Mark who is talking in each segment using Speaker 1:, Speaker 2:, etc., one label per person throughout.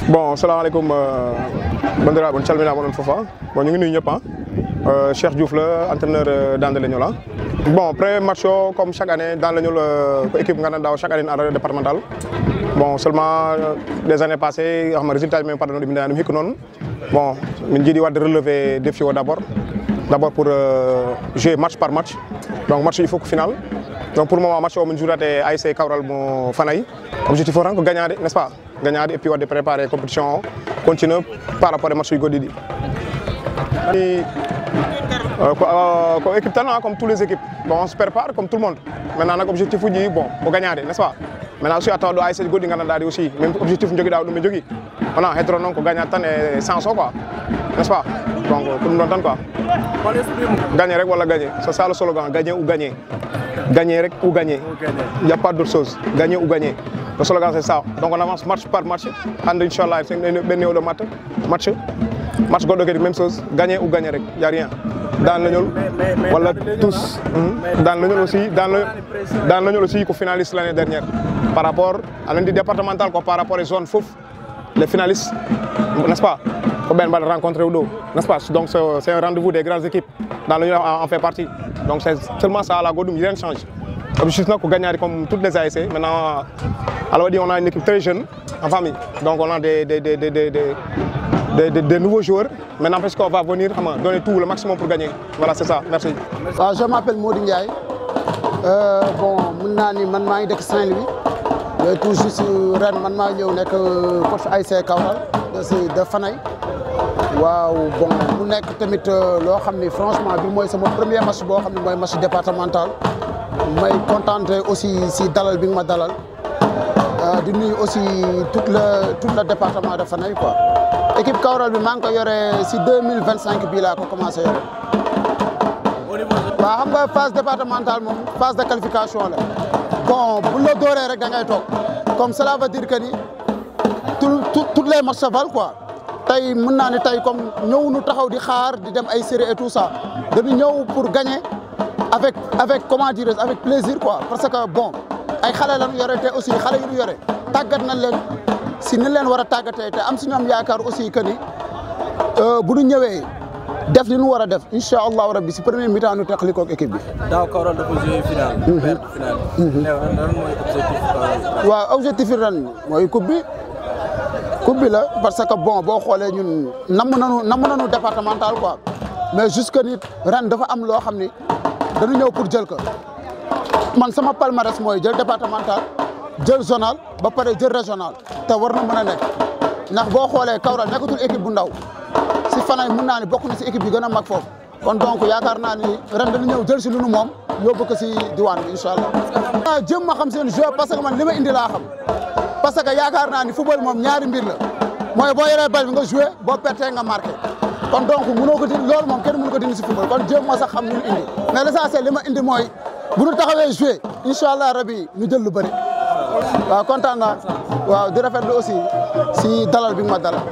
Speaker 1: Bon, salam alaikum. Bandira, bon, calmina mon fofa. Bon, ñu ngi nuyu ñëpp Cheikh Diouf la entraîneur dans le là. Bon, premier match comme chaque année dans le l'équipe ngana daw chaque année en départemental. Bon, seulement des années passées, xam résultat même pas de binda hik non. Bon, min jidi wad relever défi d'abord. D'abord pour jouer match par match. Donc match il faut que final. Donc pour le moment match on joue à ASC Kawral mo fanay. Objectif faut que gagner, n'est-ce pas? Gagner et puis on de préparer la compétition continue par rapport aux matchs du Godidi. Équipe talent comme toutes les équipes, bon, on se prépare comme tout le monde. Maintenant l'objectif est bon, pour gagner, n'est-ce pas? Maintenant si attend ASC Godidi aussi, même objectif nous jogi nous jogi. Voilà, être non pour gagner tant et sans quoi, n'est-ce pas? Donc pour nous entendre quoi? Gagner rek wala gagner, c'est ça le slogan, gagner ou gagner. Gagner rek ou gagner. Il n'y a pas d'autre chose, gagner ou gagner. Le slogan c'est ça. Donc on avance match par match. And Inch'Allah, c'est le match. Match God même chose. Gagner ou gagner, il n'y a rien. Dans le nul, voilà tous. Dans le nul aussi, dans le nul aussi, qu'on finaliste l'année dernière. Par rapport à l'année départementale, par rapport aux zones FOF, les finalistes, n'est-ce pas? On va rencontrer au dos, n'est-ce pas? Donc c'est un rendez-vous des grandes équipes. Dans le nul, on fait partie. Donc c'est seulement ça à la Godoum, rien ne change. L'objectif c'est de gagner comme toutes les ASC. Maintenant, alors on a une équipe très jeune en famille, donc on a des nouveaux joueurs. Maintenant, parce qu'on va venir donner tout le maximum pour gagner. Voilà, c'est ça. Merci.
Speaker 2: Je m'appelle Mody Ndiaye. Bon, je suis de Saint-Louis. Tout juste je suis coach ASC Kawral de Fanay. Waaw bon mu nekk tamit loo xam ni franchement bi mooy sama premier match boo xam ne mooy match départemental. may contenté aussi si dalal bi nga ma dalal di nuyu aussi tout le département de Fanay quoi. Équipe Kawral bi maa ngi ko yore si 2025 bii laa ko commencé yore. waaw xam nga phase départementale moom phase de qualification la bon bu la dooree rek da ngay toog comme cela veut dire que ni toutes les matchs se valent quoi. tey mën naa ne tey comme ñëwuñu taxaw di xaar di dem ay série et tout ça dañu ñëw pour gagner. Avec comment dire avec plaisir quoi parce que bon ay xale lañu yore te aussi xale yu ñu yore tàggat nañ leen si ni leen war a tàggatee te am si ñoom yaakaar aussi que ni bu ñu ñëwee def li ñu war a def incha allahu rabbi si premier mi-temps ñu teqali koog équipe bi.
Speaker 3: daaw Kawral dafa joué final. perte final. lan mooy objectif Kawral.
Speaker 2: waaw objectif yi ren mooy coupe bi la parce que bon boo xoolee ñun namm nañu départemental quoi mais jusque nit ren dafa am loo xam ni. dañu ñëw pour jël ko man sama palmarès mooy jël départemental jël zonal ba pare jël régional te war na mën a nekk ndax boo xoolee Kawral nekkatul équipe bu ndaw si Fanay mën naa ni bokk na si équipe yi gën a mag foofu kon donc yaakaar naa ni ren dañu ñëw jël si lu nu moom yóbbu ko si diwaan bi incha allah. jëm ma xam seen jeu parce que man li ma indi laa xam parce que yaakaar naa ni football moom ñaari mbir la mooy boo yoree bal bi nga joué boo pertee nga marqué. kon donc mënoo ko dindi loolu moom kenn mënu ko dindi si football kon jéem moo sax xam ñu indi mais l'essentiel li ma indi mooy bu ñu taxawee joué incha allah rabi ñu jël lu bëri waaw kontaan naa waaw di rafetlu aussi si dalal bi nga ma dalal.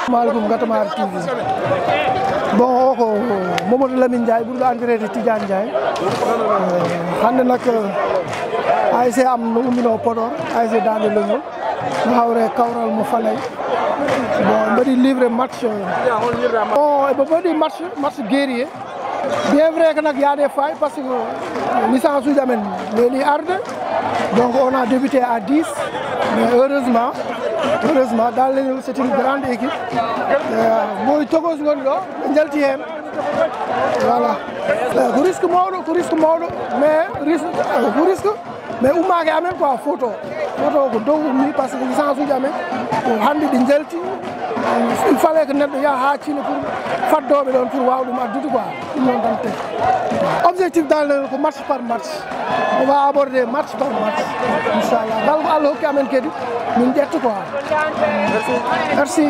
Speaker 4: maaleykum Ngatamar TV bon o ko Mamadou Lamine Ndiaye ɓurɗo andirede Tidiane Ndiaye hannde nak ASC am no ummino Podor ASC Dande Leñol no hawre kawral mo Fanay bon mbaɗi livré match bon eɓe mbaɗi match guerrier bien vrai que nak y a des failles parce que licence uji amen weeli arde donc on a débuté à 10 mais heureusement Dande Leñol c'est une grande équipe moy togos gon ɗo ɓe jalti hen voilà ko risque mawɗo mais ummaki amen quoi photo ko dow ummi par ce que licence uji amen ko hande ɗi jalti il fallait que neɗɗo yaha ha Thile pour faddoɓe ɗon pour waw ɗum addude quoi ɗum noon tan te objectif Dande Leñol ko match par match on va aborder match par match inchallah ngal ko Allah hokki amen kadi min ƴetta quoi merci